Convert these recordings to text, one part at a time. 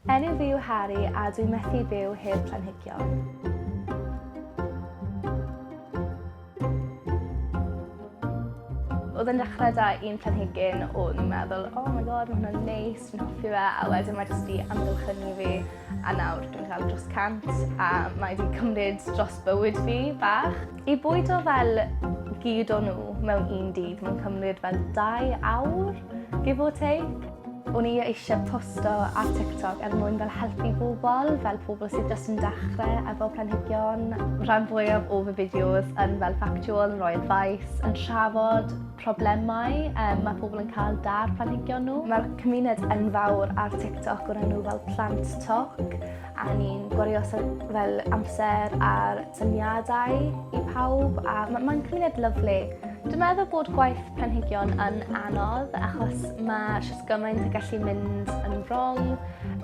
Enw fi yw Harry a dwi methu byw heb planhigion. Oedd yn dechrau da un planhigyn o'n i'n meddwl, oh my god, mae hwnna'n neis, dwi'n hoffi fe, a wedyn mae jyst di amgylchynu fi, a nawr dwi'n cael dros 100, a mae di cymryd dros bywyd fi bach. I bwydo fel gyd o nhw mewn un dydd, mae'n cymryd fel 2 awr, give or take. O'n i eisiau posto ar TikTok er mwyn fel helpu bobl, fel pobl sydd jyst yn dechrau efo planhigion. Rhan fwyaf o fy fideos yn fel factual, yn rhoi advice, yn trafod problemau mae pobl yn cael da'r planhigion nhw. Mae'r cymuned enfawr ar TikTok o'r enw fel Plant Talk a ni'n gwario fel amser ar syniadau i pawb a mae'n ma cymuned lyflu. Dwi'n meddwl bod gwaith planhigion yn anodd achos mae shwt gymaint yn gallu mynd yn wrong.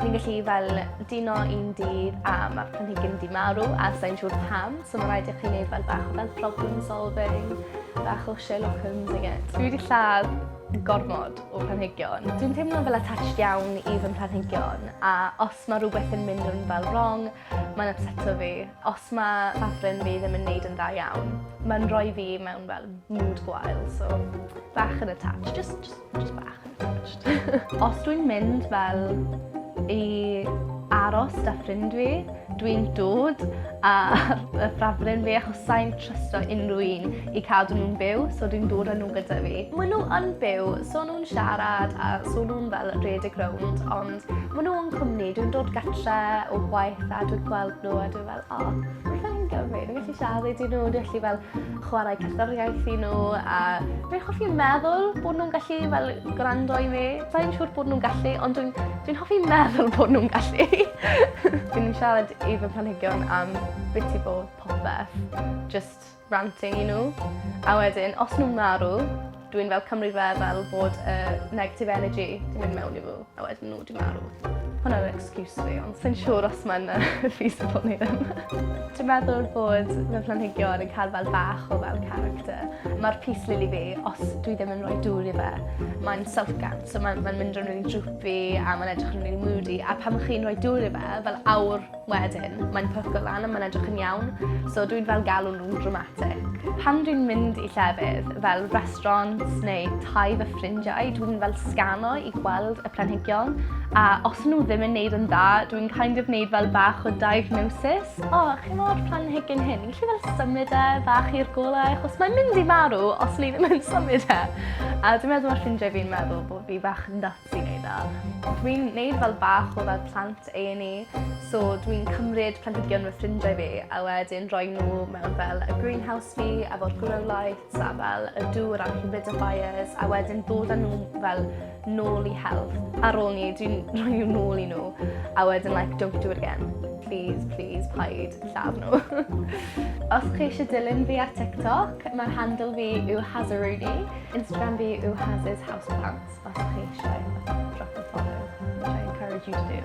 Ni'n gallu fel dino un dydd a mae'r planhigyn di marw a sa'n siŵr pam, so mae rhaid i chi wneud fel bach o fel problem solving, bach o Sherlock Holmes ing it. Dwi wedi lladd gormod o planhigion. Dwi'n teimlo fel attached iawn i fy mhlanhigion a os mae rhywbeth yn mynd yn fel wrong, mae'n upseto fi. Os mae ffafryn fi ddim yn neud yn dda iawn, mae'n rhoi fi mewn fel mood gwael, so bach yn attached, just bach yn attached. Os dwi'n mynd fel i aros 'da ffrind fi, dwi'n dod ar y ffafryn fi achos sai'n trysto unrhyw un i cadw nhw'n byw, so dwi'n dod â nhw gyda fi. Maen nhw yn byw, so nhw'n siarad a so nhw'n fel rhedeg rownd, ond maen nhw yn cwmni. Dwi'n dod gatre o gwaith a dwi'n gweld nhw a dwi'n fel, o, oh, mae'n ffein gyfri, dwi'n gallu siarad i nhw, dwi'n gallu fel chwarae cerddoriaeth i nhw a dwi'n hoffi meddwl bod nhw'n gallu fel gwrando i fi. Sa'n siŵr bod nhw'n gallu, ond dwi'n dwi hoffi meddwl bod nhw'n gallu. Dwi'n siarad i fy mhlanhigion am biti bod popeth, just ranting i nhw. A wedyn, os nhw'n marw, dwi'n fel cymryd fe fel bod y negative energy di mynd mewn i nhw, a wedyn nhw di marw. Hwna'n excuse fi, ond sy'n siŵr os mae'n feasible neu ddim. Dwi'n meddwl bod fy mhlanhigion yn cael fel bach o fel character. Mae'r peace lily fi, os dwi ddim yn rhoi dŵr i fe, mae'n sulcan, so mae'n mae mynd yn really droopy a mae'n edrych yn really moody. A pan chi'n rhoi dŵr i fe, fel awr wedyn, mae'n pyco lan a mae'n edrych yn iawn. So dwi'n fel galw nhw'n dramatic. Pan dwi'n mynd i llefydd fel restaurants neu tai fy ffrindiau, dwi'n fel sgano i gweld y planhigion a os nhw ddim yn neud yn dda, dwi'n kind of neud fel bach o diagnosis. O, oh, chi'n modd planhigyn hyn, ni'n gallu fel symud e bach i'r golau, achos mae'n mynd i marw os ni ddim yn symud e. A dwi'n meddwl mae'r ffrindiau fi'n meddwl bod fi bach nuts i wneud e. Dwi'n neud fel bach o fel plant A&E, so dwi'n cymryd planhigion fy ffrindiau fi a wedyn rhoi nhw mewn fel y greenhouse fi efo'r grow lights a fel y dŵr a'r humidifiers a wedyn dod â nhw fel nôl i health. Ar ôl ni, dwi'n rhoi nhw nôl i nhw a wedyn like don't do it again. Please, please, paid lladd nhw. Os chi eisiau dilyn fi ar TikTok, mae'r handle fi yw Hazaruni. Instagram fi yw Haz's Houseplants. Os chi eisiau, drop a follow, which I encourage you to do.